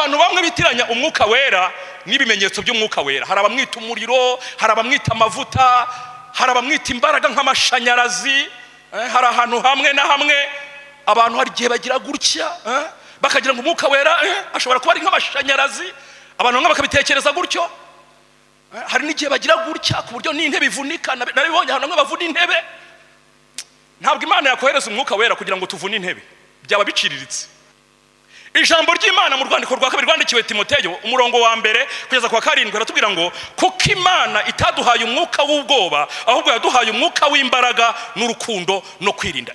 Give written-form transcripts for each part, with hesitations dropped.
Abantu bamwe bitiranya umwuka wera n'ibimenyetso by'umwuka wera. Hari abamwita umuriro, hari abamwita amavuta, hari abamwita imbaraga nk'amashanyarazi. Hari ahantu hamwe na hamwe abantu hari igihe bagira gutya, bakagira ngo umwuka wera ashobora kuba ari nk'amashanyarazi. Abantu bamwe bakabitekereza gutyo. Hari n'igihe bagira gutya ku buryo n'intebe ivunika. Nabibonye ahantu hamwe bavuna intebe. Ntabwo Imana yakohereza umwuka wera kugira ngo tuvune intebe, byaba biciriritse. Ijambo ry'Imana mu rwandiko rwa kabiri rwandikiwe Timoteyo, umurongo wa 1 kugeza kwa 7, aratubwira ngo kuko Imana itaduhaye umwuka w'ubwoba, ahubwo yaduhaye umwuka w'imbaraga n'urukundo no kwirinda.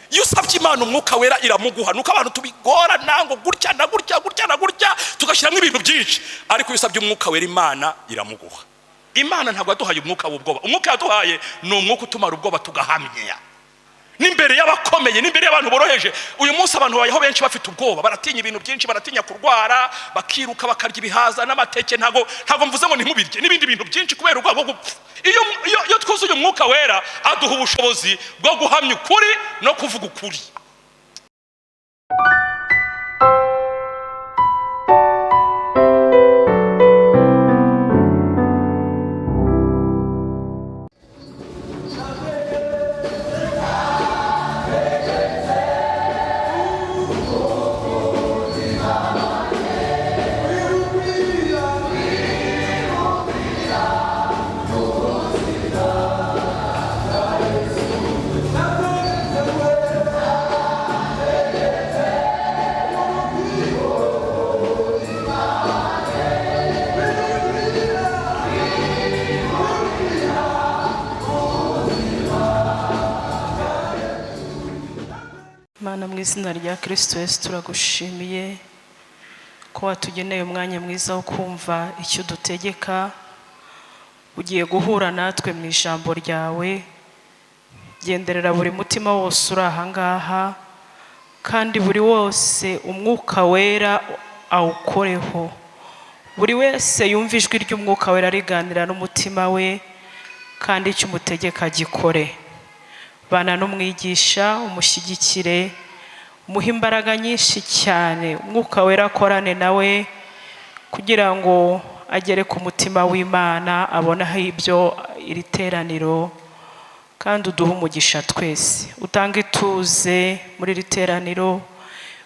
Iyo usabye Imana umwuka wera iramuguha. Nuko abantu tubigorana ngo gutya na gutya, gutya na gutya, tugashyiramo ibintu byinshi, ariko iyo usabye umwuka wera Imana iramuguha. Imana ntabwo yaduhaye umwuka w'ubwoba. Umwuka yaduhaye ni umwuka utumara ubwoba tugahamya n'imbere y'abakomeye, n'imbere y'abantu boroheje. Uyu munsi abantu babayeho benshi bafite ubwoba, baratinya ibintu byinshi, baratinya kurwara, bakiruka bakarya ibihaza n'amateke. Ntago mvuze ngo ntimubirye, n'ibindi bintu byinshi kubera ubwoba bwo gupfa. Iyo twuzuye umwuka wera aduha ubushobozi bwo guhamya ukuri no kuvuga ukuri. Mana, mu izina rya Kristo Yesu turagushimiye ko watugeneye umwanya mwiza wo kumva icyo dutegeka. Ugiye guhura natwe mu ijambo ryawe. Genderera buri mutima wose uri aha ngaha, kandi buri wose umwuka wera awukoreho. Buri wese yumva ijwi ry'umwuka wera riganira n'umutima we, kandi icyo umutegeka gikore. Bana n'umwigisha, umushyigikire, umuhe imbaraga nyinshi cyane. Umwuka wera akorane nawe kugira ngo agere ku mutima w'Imana, abone aho ibyo iri teraniro, kandi uduhe umugisha twese. Utange ituze muri iri teraniro,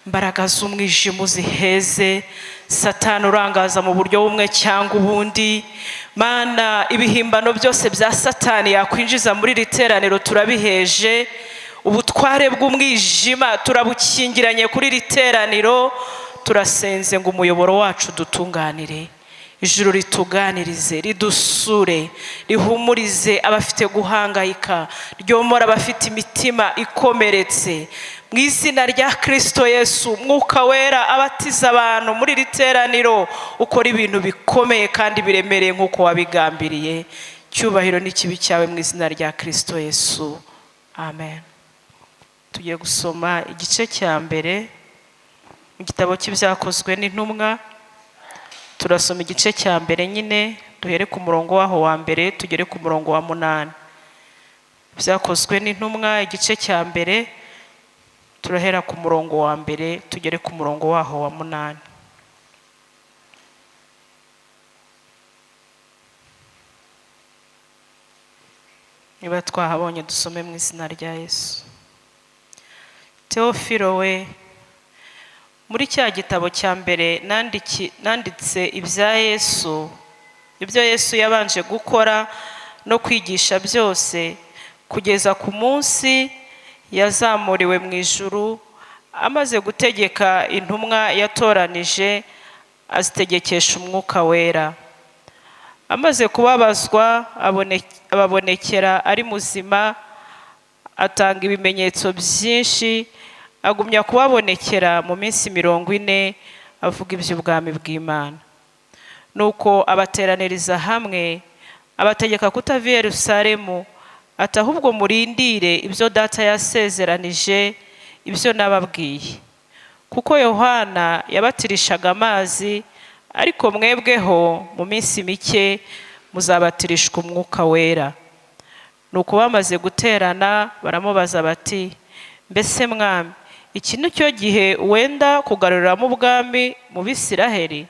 imbaraga z'umwijima ziheze, Satani urangaza mu buryo bumwe cyangwa ubundi. Mana, ibihimbano byose bya Satani yakwinjiza muri iri teraniro turabiheje. Ubutware bw'umwijima turabukingiranye kuri iri teraniro. Turasenze ngo umuyoboro wacu dutunganire, ijuru rituganirize, ridusure, rihumurize abafite guhangayika, ryomora abafite imitima ikomeretse. Mu izina rya Kristo Yesu, umwuka wera abatiza abantu muri iri teraniro, ukora ibintu bikomeye kandi biremereye nk'uko wabigambiriye. Cyubahiro n'ikibi cyawe mu izina rya Kristo Yesu, amen. Tugiye gusoma igice cya 1 mu gitabo cy'Ibyakozwe n'Intumwa. Turasoma igice cya 1 nyine, duhere ku murongo waho wa 1 tugere ku murongo wa 8. Ibyakozwe n'Intumwa igice cya 1, turahera ku murongo wa 1 tugere ku murongo waho wa 8. Niba twahabonye dusome mu izina rya Yesu. Teofilo we, muri cya gitabo cya 1 nanditse ibya Yesu, ibyo Yesu yabanje gukora no kwigisha byose, kugeza ku munsi yazamuriwe mu ijuru, amaze gutegeka intumwa yatoranije, azitegekesha umwuka wera. Amaze kubabazwa ababonekera ari muzima, atanga ibimenyetso byinshi, agumya kubabonekera mu minsi 40 avuga iby'ubwami bw'Imana. Nuko abateraniriza hamwe, abategeka kutava i Yerusalemu, ati ahubwo murindire ibyo Data yasezeranije, ibyo nababwiye. Kuko Yohana yabatirishaga amazi, ariko mwebweho mu minsi mike muzabatirishwa umwuka wera. Nuko bamaze guterana baramubaza bati, mbese mwami, Iki ni cyo gihe wenda kugaruramo ubwami mu Bisiraheli?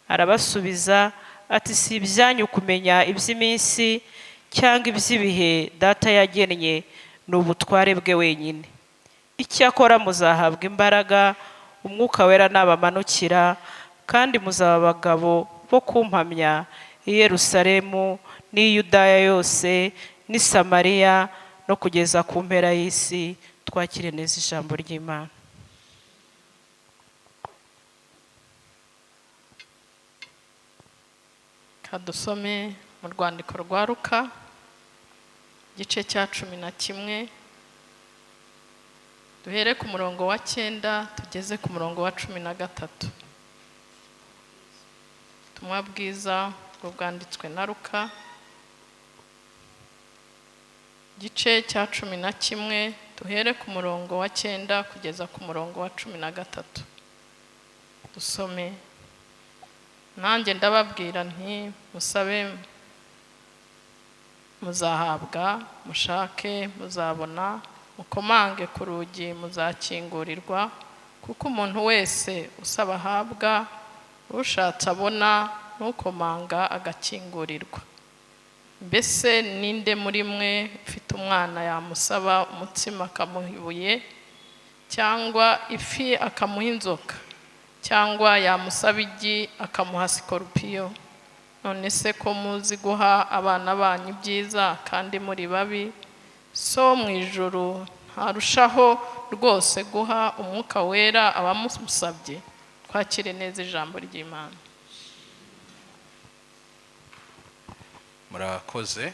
Arabasubiza ati: Si ibyanyu kumenya iby'iminsi cyangwa iby'ibihe Data yagennye, ni ubutware bwe wenyine. Icyakora muzahabwa imbaraga Umwuka Wera nabamanukira, kandi muzaba abagabo bo kumpamya i Yerusalemu n'i Yudaya yose n'i Samariya no kugeza ku mpera y'isi. Twakire neza ijambo ry'Imana. Kadusome mu rwandiko rwa Luka, igice cya 11, duhere ku murongo wa 9 tugeze ku murongo wa 13. Ubutumwa bwiza bwanditswe na Luka, igice cya 11, duhere ku murongo wa 9 kugeza ku murongo wa 13. Dusome. Nanjye ndababwira nti: musabe muzahabwa, mushake muzabona, mukomange ku rugi muzakingurirwa, kuko umuntu wese usaba ahabwa, ushatse abona, n'ukomanga agakingurirwa. Mbese ninde muri mwe ufite umwana yamusaba umutsima akamuha ibuye, cyangwa ifi akamuha inzoka, cyangwa yamusaba igi akamuha sikorupiyo? None se ko muzi guha abana banyu ibyiza kandi muri babi, So mu ijuru ntarushaho rwose guha Umwuka Wera abamusabye? Twakire neza ijambo ry'Imana. Murakoze.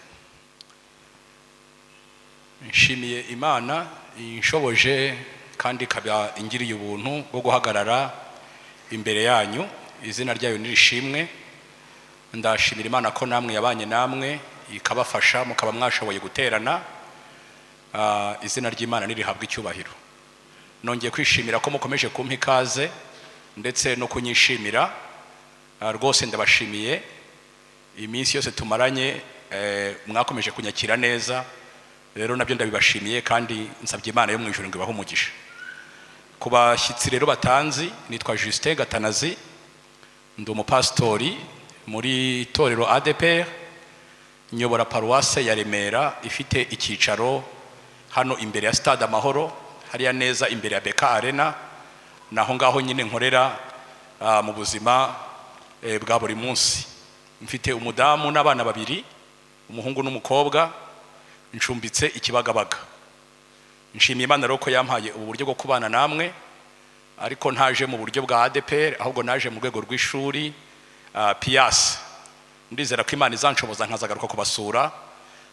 Nshimiye Imana inshoboje kandi ikaba ingiriye ubuntu bwo guhagarara imbere yanyu, izina ryayo nirishimwe. Ndashimira Imana ko namwe yabanye namwe ikabafasha mukaba mwashoboye guterana. Izina ry'Imana nirihabwa icyubahiro. Nongeye kwishimira ko mukomeje kumpa ikaze ndetse no kunyishimira. Rwose ndabashimiye. Iminsi yose tumaranye mwakomeje kunyakira neza, rero nabyo ndabibashimiye kandi nsabye Imana yo mu ijuru ngo ibahe umugisha. Ku bashyitsi rero batanzi, nitwa Justin Gatanazi, ndi umupasitori muri itorero ADPR, nyobora paruwase ya Remera ifite icyicaro hano imbere ya Stade Amahoro, hariya neza imbere ya BK Arena, naho ngaho nyine nkorera mu buzima bwa buri munsi. Mfite umudamu n'abana babiri, umuhungu n'umukobwa, ncumbitse ikibagabaga. Nshimiye Imana rero ko yampaye ubu buryo bwo kubana namwe, ariko ntaje mu buryo bwa ADPR, ahubwo naje mu rwego rw'ishuri PIAS. Ndizera ko Imana izanshoboza nkazagaruka kubasura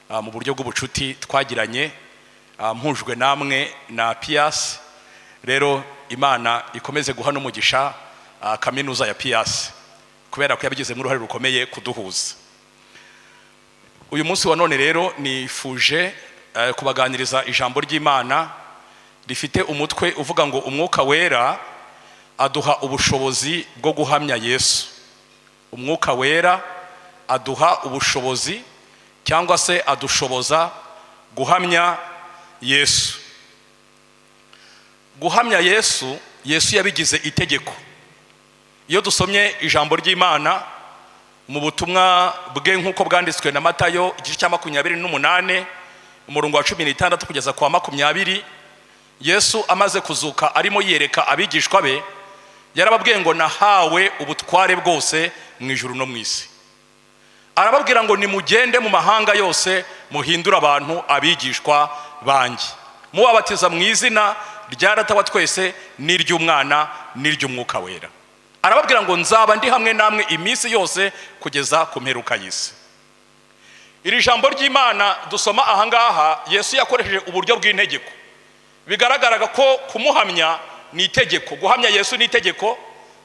mu buryo bw'ubucuti twagiranye, mpujwe namwe na PIAS. Rero Imana ikomeze guha n'umugisha kaminuza ya PIAS, kubera ko yabigizemo uruhare rukomeye kuduhuza. Uyu munsi wa none rero nifuje kubaganiriza ijambo ry'Imana rifite umutwe uvuga ngo Umwuka Wera aduha ubushobozi bwo guhamya Yesu. Umwuka Wera aduha ubushobozi cyangwa se adushoboza guhamya Yesu. Guhamya Yesu, Yesu yabigize itegeko. Iyo dusomye ijambo ry'Imana mu butumwa bwe nk'uko bwanditswe na Matayo igice cya 28 umurongo wa 16 kugeza kwa 20, Yesu amaze kuzuka arimo yereka abigishwa be, yarababwiye ngo nahawe ubutware bwose mu ijuru no mu isi. Arababwira ngo nimugende mu mahanga yose muhindure abantu abigishwa banjye, mubabatiza mu izina rya Data wa twese n'iry'Umwana n'iry'Umwuka Wera. Arababwira ngo nzaba ndi hamwe namwe iminsi yose kugeza ku mperuka y'isi. Iri jambo ry'Imana dusoma ahangaha, Yesu yakoresheje uburyo bw'integeko. Bigaragaraga ko kumuhamya ni itegeko, guhamya Yesu ni itegeko,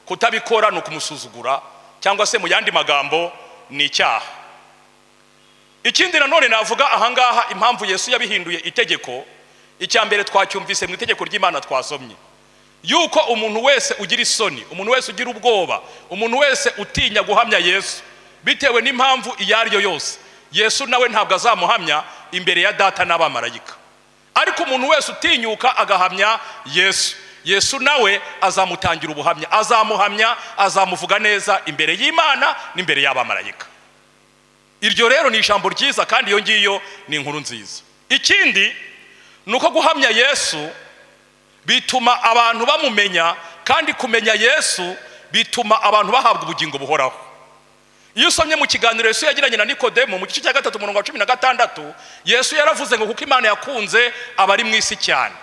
kutabikora ni ukumusuzugura, cyangwa se mu yandi magambo ni icyaha. Ikindi nanone navuga ahangaha impamvu Yesu yabihinduye itegeko, icya mbere twacyumvise mu itegeko ry'Imana twasomye, yuko umuntu wese ugira isoni, umuntu wese ugira ubwoba, umuntu wese utinya guhamya Yesu bitewe n'impamvu iyo ari yo yose, Yesu nawe ntabwo azamuhamya imbere ya Data n'abamarayika. Ariko umuntu wese utinyuka agahamya Yesu, Yesu nawe azamutangira ubuhamya, azamuhamya, azamuvuga neza imbere y'Imana n'imbere y'abamarayika. Iryo rero ni ijambo ryiza, kandi iyo ngiyo ni inkuru nziza. Ikindi ni uko guhamya Yesu bituma abantu bamumenya, kandi kumenya Yesu bituma abantu bahabwa ubugingo buhoraho. Iyo usomye mu kiganiro Yesu yagiranye na Nikodemo mu gice cya 3 umurongo wa 16, Yesu yaravuze ngo kuko Imana yakunze abari mu isi cyane,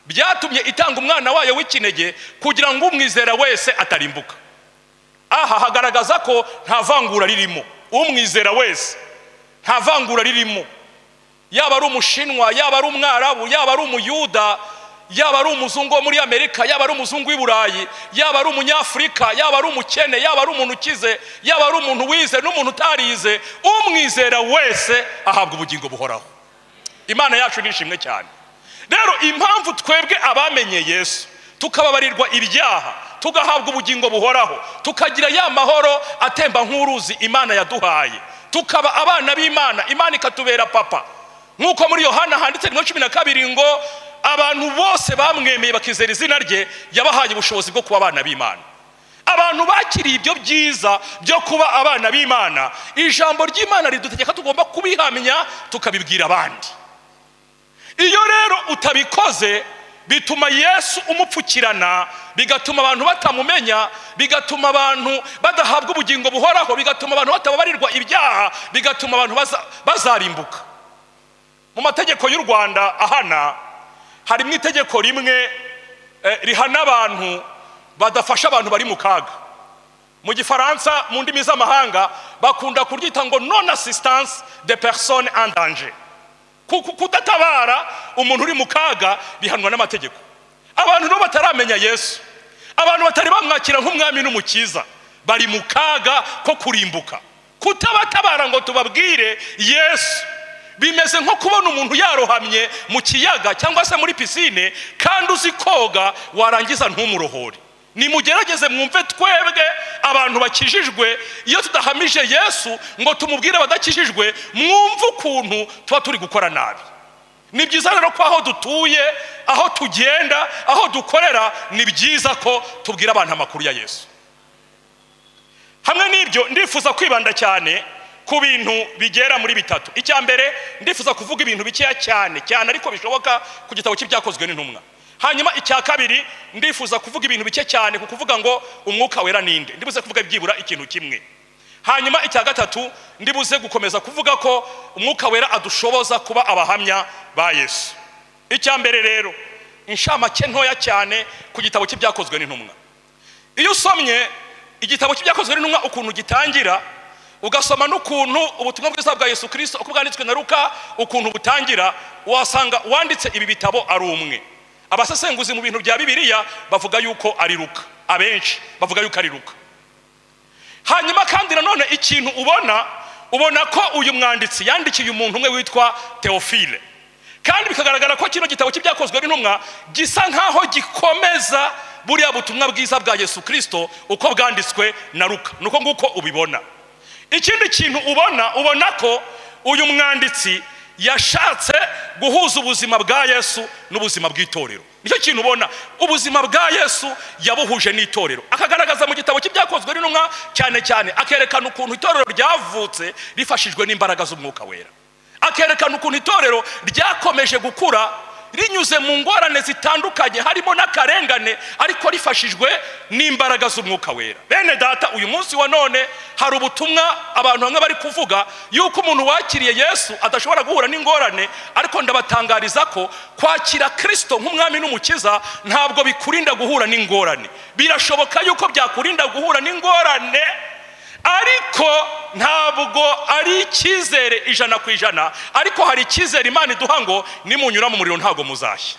byatumye itanga umwana wayo w'ikinege kugira ngo umwizera wese atarimbuka. Aha hagaragaza ko nta vangura ririmo, umwizera wese nta vangura ririmo, yaba ari umushinwa, yaba ari umwarabu, yaba ari umuyuda, yaba ari umuzungu wo muri Amerika, yaba ari umuzungu w'i Burayi, yaba ari umunyafurika, yaba ari umukene, yaba ari umuntu ukize, yaba ari umuntu wize n'umuntu utarize, umwizera wese ahabwa ubugingo buhoraho. Imana yacu ni ishimwe cyane. Rero impamvu twebwe abamenye Yesu tukababarirwa ibyaha, tugahabwa ubugingo buhoraho, tukagira ya mahoro atemba nk'uruzi Imana yaduhaye, tukaba abana b'Imana, Imana ikatubera papa, nk'uko muri Yohana handitse 1:12 ngo abantu bose bamwemeye bakizera izina rye yabahaye ubushobozi bwo kuba abana b'Imana. Abantu bakiriye ibyo byiza byo kuba abana b'Imana, ijambo ry'Imana ridutegeka tugomba kubihamya tukabibwira abandi. Iyo rero utabikoze bituma Yesu umupfukirana, bigatuma abantu batamumenya, bigatuma abantu badahabwa ubugingo buhoraho, bigatuma abantu batababarirwa ibyaha, bigatuma abantu bazarimbuka. Mu mategeko y'u Rwanda ahana harimo itegeko rimwe rihana abantu badafasha abantu bari mu kaga. Mu gifaransa, mu ndimi z'amahanga bakunda kuryita ngo non assistance de personnes en danger. Kudatabara umuntu uri mu kaga bihanwa n'amategeko. Abantu nabo bataramenya Yesu, abantu batari bamwakira nk'umwami n'umukiza, bari mu kaga ko kurimbuka. Kutabatabara ngo tubabwire Yesu bimeze nko kubona umuntu yarohamye mu kiyaga cyangwa se muri pisine kandi uzi koga, warangiza ntumurohore. Nimugerageze mwumve twebwe abantu bakijijwe, iyo tudahamije Yesu ngo tumubwire abadakijijwe, mwumve ukuntu tuba turi gukora nabi. Ni byiza rero ko aho dutuye, aho tugenda, aho dukorera, ni byiza ko tubwira abantu amakuru ya Yesu. Hamwe n'ibyo ndifuza kwibanda cyane ku bintu bigera muri bitatu. Icya mbere, ndifuza kuvuga ibintu bikeya cyane cyane ariko bishoboka ku gitabo cy'ibyakozwe n'intumwa. Hanyuma icya kabiri, ndifuza kuvuga ibintu bike cyane ku kuvuga ngo umwuka wera ninde, ndibuze kuvuga byibura ikintu kimwe. Hanyuma icya gatatu, ndibuze gukomeza kuvuga ko umwuka wera adushoboza kuba abahamya ba Yesu. Icya mbere rero, inshamake ntoya cyane ku gitabo cy'ibyakozwe n'intumwa. Iyo usomye igitabo cy'ibyakozwe n'intumwa ukuntu gitangira, ugasoma n'ukuntu ubutumwa bwiza bwa Yesu Kristo uko bwanditswe na Luka ukuntu butangira, wasanga uwanditse ibi bitabo ari umwe. Abasesenguzi mu bintu bya Bibiliya bavuga yuko ari Luka, abenshi bavuga yuko ari Luka. Hanyuma kandi nanone ikintu ubona ko uyu mwanditsi yandikiye umuntu umwe witwa Theophile, kandi bikagaragara ko kino gitabo cy'ibyakozwe n'intumwa gisa nkaho gikomeza buriya butumwa bwiza bwa Yesu Kristo uko bwanditswe na Luka. Nuko nguko ubibona. Ikindi kintu ubona ko uyu mwanditsi yashatse guhuza ubuzima bwa Yesu n'ubuzima bw'itorero. Nicyo kintu ubona, ubuzima bwa Yesu yabuhuje n'itorero. Akagaragaza mu gitabo cy'ibyakozwe n'intumwa cyane cyane akerekana ukuntu itorero ryavutse rifashijwe n'imbaraga z'umwuka wera. Akerekana ukuntu itorero ryakomeje gukura rinyuze mu ngorane zitandukanye harimo n'akarengane, ariko rifashijwe n'imbaraga z'umwuka wera. Bene data, uyu munsi wa none hari ubutumwa abantu bamwe bari kuvuga yuko umuntu wakiriye Yesu adashobora guhura n'ingorane, ariko ndabatangariza ko kwakira Kristo nk'umwami n'umukiza ntabwo bikurinda guhura n'ingorane. Birashoboka yuko byakurinda guhura n'ingorane, ariko ntabwo ari icyizere 100%. Ariko hari icyizere Imana iduha ngo nimunyura mu muriro ntabwo muzashya.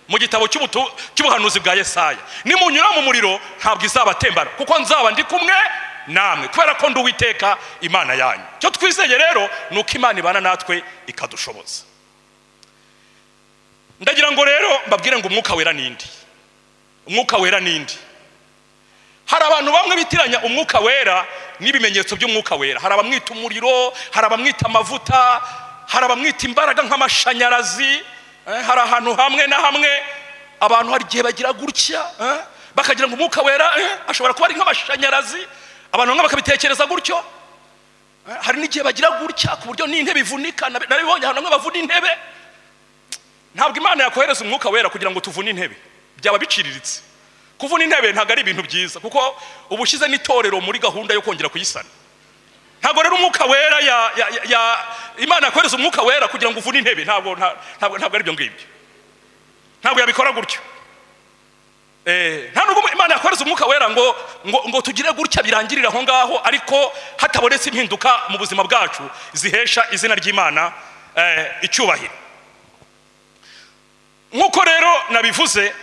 Mu gitabo cy'ubuhanuzi bwa Yesaya, nimunyura mu muriro ntabwo izabatembana, kuko nzaba ndi kumwe namwe, kubera ko ndi Uwiteka Imana yanyu. Cyo twizeye rero ni uko Imana ibana natwe ikadushoboza. Ndagira ngo rero mbabwire ngo umwuka wera ninde. Umwuka wera ninde? Hari abantu bamwe bitiranya umwuka wera n'ibimenyetso by'umwuka wera. Hari abamwita umuriro, hari abamwita amavuta, hari abamwita imbaraga nk'amashanyarazi. Hari ahantu hamwe na hamwe Abantu hari igihe bagira gutya, bakagira ngo Umwuka Wera ashobora kuba ari nk'amashanyarazi. Abantu bamwe bakabitekereza gutyo. Hari n'igihe bagira gutya ku buryo n'intebe ivunika. Nabibonye ahantu hamwe bavuna intebe. Ntabwo Imana yakohereza Umwuka Wera kugira ngo tuvune intebe, byaba biciriritse. Kuvuna intebe ntabwo ari ibintu byiza, kuko uba ushyize n'itorero muri gahunda yo kongera kuyisana. Ntabwo rero Umwuka Wera ya Imana yakohereza Umwuka Wera kugira ngo uvune intebe. Ntabwo ari ibyo ngibyo, ntabwo yabikora gutyo. Nta nubwo Imana yakohereza Umwuka Wera ngo tugire gutya birangirire aho ngaho, ariko hatabonetse impinduka mu buzima bwacu zihesha izina ry'Imana icyubahiro. Nk'uko rero nabivuze,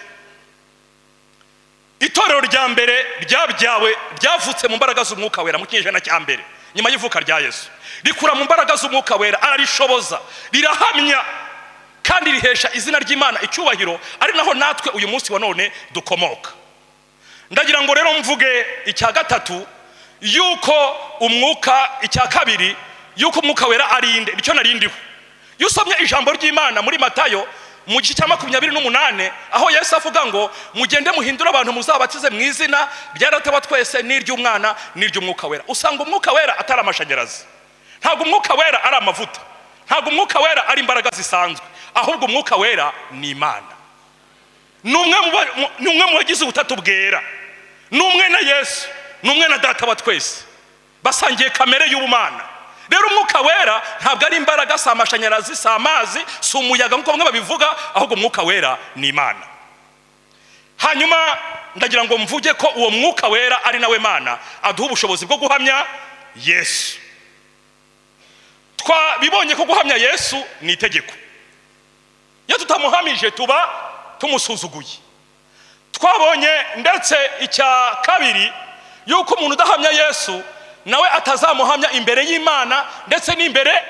itorero rya mbere ryabyawe, ryavutse mu mbaraga z'Umwuka Wera mu kinyejana cya mbere nyuma y'ivuka rya Yesu, rikura mu mbaraga z'Umwuka Wera, ararishoboza, rirahamya kandi rihesha izina ry'Imana icyubahiro, ari naho natwe uyu munsi wa none dukomoka. Ndagira ngo rero mvuge icya gatatu, yuko umwuka, icya kabiri, yuko Umwuka Wera arinde. Nicyo narindiho. Iyo usomye ijambo ry'Imana muri Matayo mu gice cya 28, aho Yesu avuga ngo mugende muhindure abantu, muzabatize mu izina rya Data wa twese n'iry'Umwana n'iry'Umwuka Wera, usanga Umwuka Wera atari amashanyarazi, ntabwo Umwuka Wera ari amavuta, ntabwo Umwuka Wera ari imbaraga zisanzwe, ahubwo Umwuka Wera ni Imana. Ni umwe mu bagize ubutatu bwera, ni umwe na Yesu, ni umwe na Data wa twese, basangiye kamere y'ubumana. Rero Umwuka Wera ntabwo ari imbaraga, si amashanyarazi, si amazi, si umuyaga nk'uko bamwe babivuga, ahubwo Umwuka Wera ni Imana. Hanyuma ndagira ngo mvuge ko uwo Mwuka Wera ari nawe Mana aduha ubushobozi bwo guhamya Yesu. Twabibonye ko guhamya Yesu ni itegeko. Iyo tutamuhamije tuba tumusuzuguye. Twabonye ndetse icya kabiri, yuko umuntu udahamya Yesu nawe atazamuhamya imbere y'Imana ndetse n'imbere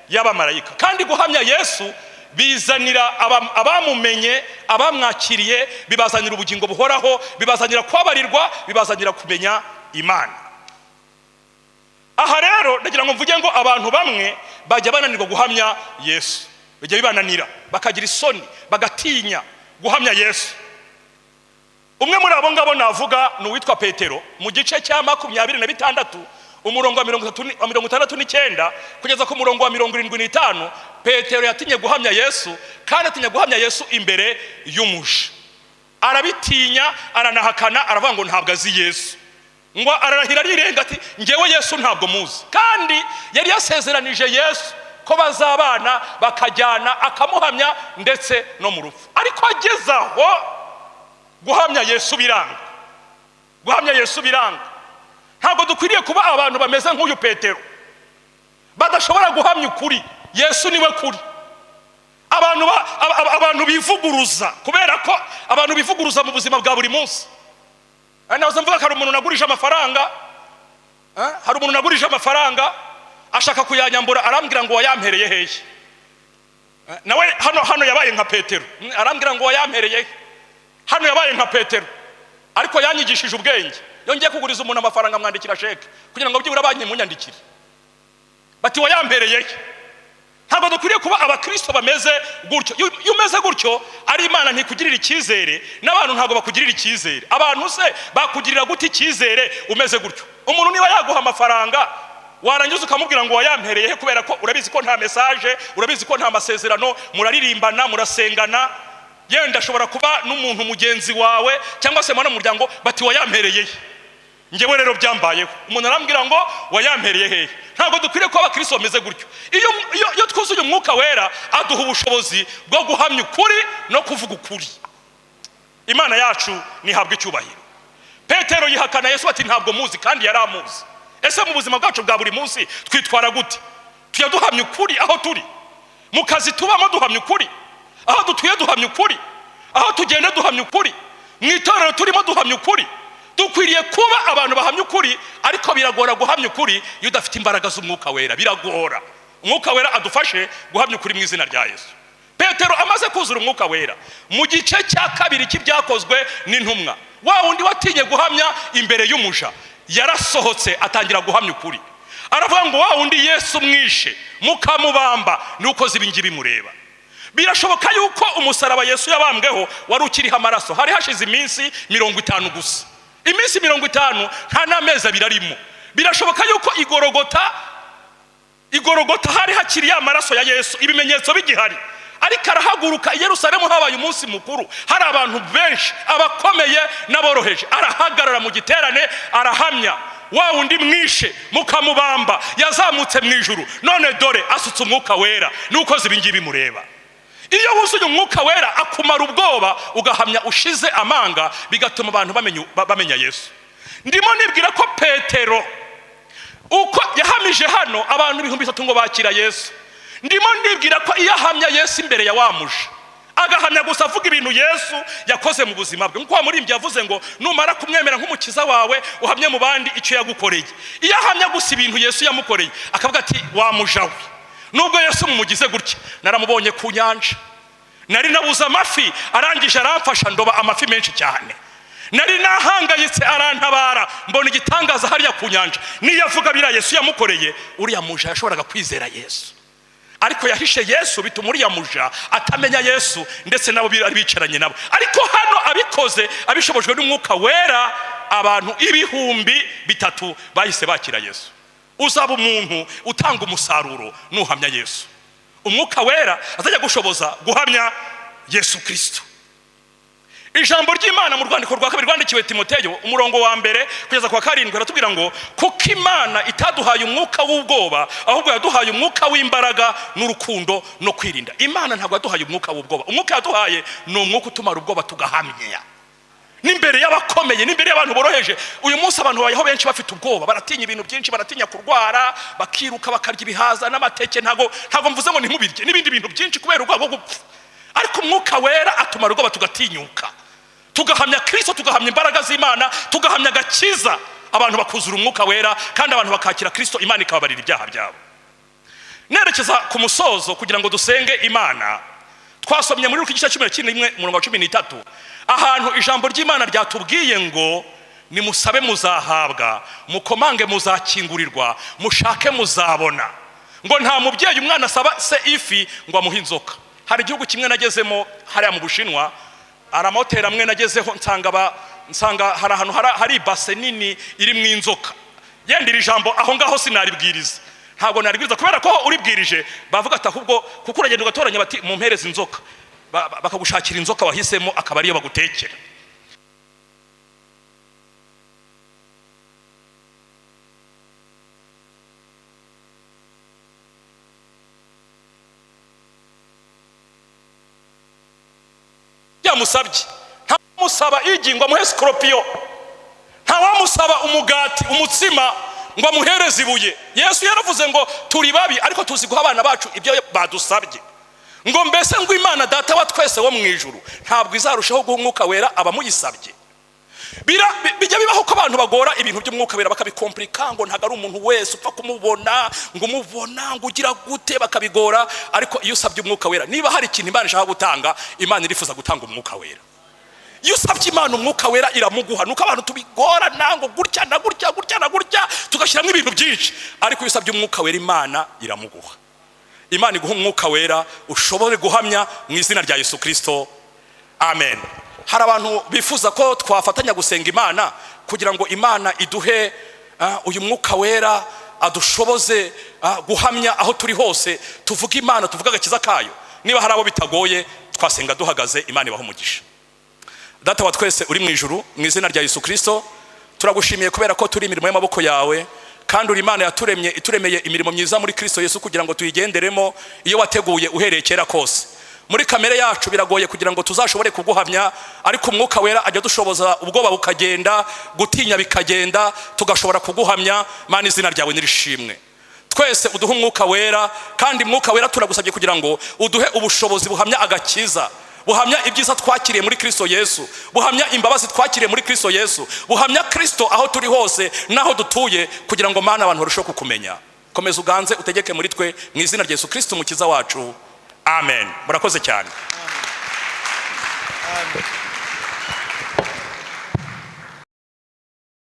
y'abamarayika. Kandi guhamya Yesu bizanira abamumenye, abamwakiriye, bibazanira ubugingo buhoraho, bibazanira kubabarirwa, bibazanira kumenya Imana. Aha rero ndagira ngo mvuge ngo abantu bamwe bajya bananirwa guhamya Yesu, bijya bibananira, bakagira isoni, bagatinya guhamya Yesu. Umwe muri abo ngabo navuga ni uwitwa Petero. Mu gice cya 26, umurongo wa 69 kugeza ku murongo wa 75, Petero yatinye guhamya Yesu, kandi atinya guhamya Yesu imbere y'umuja. Arabitinya, aranahakana, aravuga ngo ntabwo azi Yesu, ngo ararahira arirenga ati ngewe Yesu ntabwo muzi. Kandi yari yasezeranije Yesu ko bazabana bakajyana, akamuhamya ndetse no mu rupfu. Ariko ageze aho guhamya Yesu biranga, guhamya Yesu biranga. Ntabwo dukwiriye kuba abantu bameze nk'uyu Petero, badashobora guhamya ukuri. Yesu niwe kuri. Abantu bivuguruza, kubera ko abantu bivuguruza mu buzima bwa buri munsi. Nahoze mvuga ko hari umuntu nagurije amafaranga, hari umuntu nagurije amafaranga ashaka kuyanyambura, arambwira ngo wayampereye hehe. Nawe hano yabaye nka Petero, arambwira ngo wayampereye he. Hano yabaye nka Petero, ariko yanyigishije ubwenge. Yongeye kuguriza umuntu amafaranga, amwandikira sheke kugira ngo byibura banki munyandikire, bati wayampereye he. Ntabwo dukwiriye kuba abakristo bameze gutyo. Iyo umeze gutyo, ari Imana ntikugirira icyizere, n'abantu ntabwo bakugirira icyizere. Abantu se bakugirira gute icyizere umeze gutyo? Umuntu niba yaguha amafaranga warangiza ukamubwira ngo wayampereye he, kubera ko urabizi ko nta message, urabizi ko nta masezerano, muraririmbana, murasengana, yenda ashobora kuba n'umuntu mugenzi wawe cyangwa se mwana muryango, bati wayampereye he. Njyewe rero byambayeho, umuntu arambwira ngo wayampereye hehe. Ntabwo dukwiriye kuba abakristo bameze gutyo. Iyo twuzuye Umwuka Wera, aduha ubushobozi bwo guhamya ukuri no kuvuga ukuri. Imana yacu nihabwe icyubahiro. Petero yihakana Yesu ati ntabwo muzi, kandi yari amuzi. Ese mu buzima bwacu bwa buri munsi twitwara gute? Tujya duhamya ukuri aho turi, mu kazi tubamo duhamya ukuri, aho dutuye duhamya ukuri, aho tugenda duhamya ukuri, mu itorero turimo duhamya ukuri. Dukwiriye kuba abantu bahamya ukuri, ariko biragora guhamya ukuri iyo udafite imbaraga z'Umwuka Wera. Biragora. Umwuka Wera adufashe guhamya ukuri mu izina rya Yesu. Petero amaze kuzura Umwuka Wera, mu gice cya kabiri cy'Ibyakozwe n'Intumwa, wa wundi watinye guhamya imbere y'umuja yarasohotse atangira guhamya ukuri. Aravuga ngo wa wundi Yesu mwishe mukamubamba, ni uko ibi ngibi mureba. Birashoboka yuko umusaraba Yesu yabambweho wari ukiriho amaraso. Hari hashize iminsi 50 gusa, iminsi 50, nta n'amezi 2 arimo. Birashoboka yuko igorogota hari hakiri ya maraso ya Yesu, ibimenyetso bigihari. Ariko arahaguruka i Yerusalemu habaye umunsi mukuru, hari abantu benshi, abakomeye n'aboroheje. Arahagarara mu giterane arahamya, wa wundi mwishe mukamubamba yazamutse mu ijuru, none dore asutse umwuka wera, nuko ibingibi mureba. Iyo wuzuye umwuka wera akumara ubwoba, ugahamya ushize amanga, bigatuma abantu bamenya Yesu. Ndimo nibwira ko Petero uko yahamije hano abantu 3000 ngo bakira Yesu, ndimo nibwira ko iyo ahamya Yesu imbere ya wa muja, agahamya gusa avuga ibintu Yesu yakoze mu buzima bwe, nkuko wa murimbyi yavuze ngo numara kumwemera nk'umukiza wawe uhamye mu bandi icyo yagukoreye. Iyo ahamya gusa ibintu Yesu yamukoreye, akavuga ati wa muja we, nubwo Yesu mumugize gutya, naramubonye ku nyanja, nari nabuze amafi, arangije aramfasha ndoba amafi menshi cyane, nari nahangayitse arantabara, mbona igitangaza hariya ku nyanja. Niyo avuga biriya Yesu yamukoreye, uriya muja yashoboraga kwizera Yesu. Ariko yahishe Yesu, bituma uriya muja atamenya Yesu, ndetse nabo bicaranye nabo. Ariko hano abikoze abishobojwe n'umwuka wera, abantu 3000 bahise bakira Yesu. Uzaba umuntu utanga umusaruro nuhamya Yesu. Umwuka wera azajya gushoboza guhamya Yesu Kristo. Ijambo ry'Imana mu rwandiko rwa kabiri rwandikiwe Timoteyo, umurongo wa 1 kugeza kwa 7, aratubwira ngo kuko Imana itaduhaye umwuka w'ubwoba, ahubwo yaduhaye umwuka w'imbaraga n'urukundo no kwirinda. Imana ntabwo yaduhaye umwuka w'ubwoba. Umwuka yaduhaye ni umwuka utumara ubwoba tugahamya n'imbere y'abakomeye, n'imbere y'abantu boroheje. Uyu munsi abantu babayeho benshi bafite ubwoba, baratinya ibintu byinshi, baratinya kurwara, bakiruka bakarya ibihaza n'amateke. Ntago mvuze ngo ntimubirye, n'ibindi bintu byinshi kubera ubwoba bwo gupfa. Ariko umwuka wera atumara ubwoba tugatinyuka, tugahamya Kristo, tugahamya imbaraga z'Imana, tugahamya agakiza. Abantu bakuzura umwuka wera, kandi abantu bakakira Kristo, Imana ikababarira ibyaha byabo. Nerekeza ku musozo kugira ngo dusenge Imana. Twasomye muri Luka igice cya 11 umurongo wa 13, ahantu ijambo ry'Imana ryatubwiye ngo nimusabe muzahabwa, mukomange muzakingurirwa, mushake muzabona. Ngo nta mubyeyi umwana asaba se ifi ngo amuhe inzoka. Hari igihugu kimwe nagezemo hariya mu Bushinwa, hari amahoteli amwe nagezeho nsanga hari ahantu hari ibase nini iri mu inzoka. Yenda iri jambo aho ngaho sinaribwiriza, ntabwo naribwiriza kubera ko uribwirije bavuga ati ahubwo kuko uragenda ugatoranya bati mumpereze inzoka, bakagushakira inzoka wahisemo akaba ariyo bagutekera. Yamusabye, ntamusaba igi ngo amuhe sikorupiyo, ntawamusaba umugati umutsima ngo amuhereze ibuye. Yesu yaravuze ngo turi babi ariko tuzi guha abana bacu ibyo badusabye. Ngo mbese ngo Imana data wa twese wo mu ijuru ntabwo izarushaho guha umwuka wera abamuyisabye? Bijya bibaho ko abantu bagora ibintu by'umwuka wera bakabikomplika, ngo ntago ari umuntu wese upfa kumubona, ngo umubona ngo ugira gute, bakabigora. Ariko iyo usabye umwuka wera, niba hari ikintu Imana ishaka gutanga, Imana irifuza gutanga umwuka wera. Iyo usabye Imana umwuka wera iramuguha. Nuko abantu tubigora nango gutya na gutya gutya na gutya, tugashyiramo ibintu byinshi. Ariko iyo usabye umwuka wera Imana iramuguha. Imana iguha umwuka wera ushobore guhamya mu izina rya Yesu Kristo, amen. Hari abantu bifuza ko twafatanya gusenga Imana kugira ngo Imana iduhe uyu mwuka wera, adushoboze guhamya aho turi hose, tuvuge Imana, tuvuge agakiza kayo. Niba hari abo bitagoye twasenga duhagaze, Imana ibahe umugisha. Data wa twese uri mu ijuru, mu izina rya Yesu Kristo turagushimiye kubera ko turi imirimo y'amaboko yawe, kandi uri Imana yaturemye, ituremeye imirimo myiza muri Kristo Yesu kugira ngo tuyigenderemo iyo wateguye uhereye kera kose. Muri kamere yacu biragoye kugira ngo tuzashobore kuguhamya, ariko umwuka wera ajya dushoboza ubwoba bukagenda, gutinya bikagenda, tugashobora kuguhamya. Mana, izina ryawe nirishimwe. Twese uduhe umwuka wera, kandi umwuka wera turagusabye kugira ngo uduhe ubushobozi buhamya agakiza, buhamya ibyiza twakiriye muri Kristo Yesu, buhamya imbabazi twakiriye muri Kristo Yesu, buhamya Kristo aho turi hose naho dutuye, kugira ngo Mana abantu barusheho kukumenya. Komeza uganze utegeke muri twe mu izina rya Yesu Kristo umukiza wacu, amen. Murakoze cyane. Amen.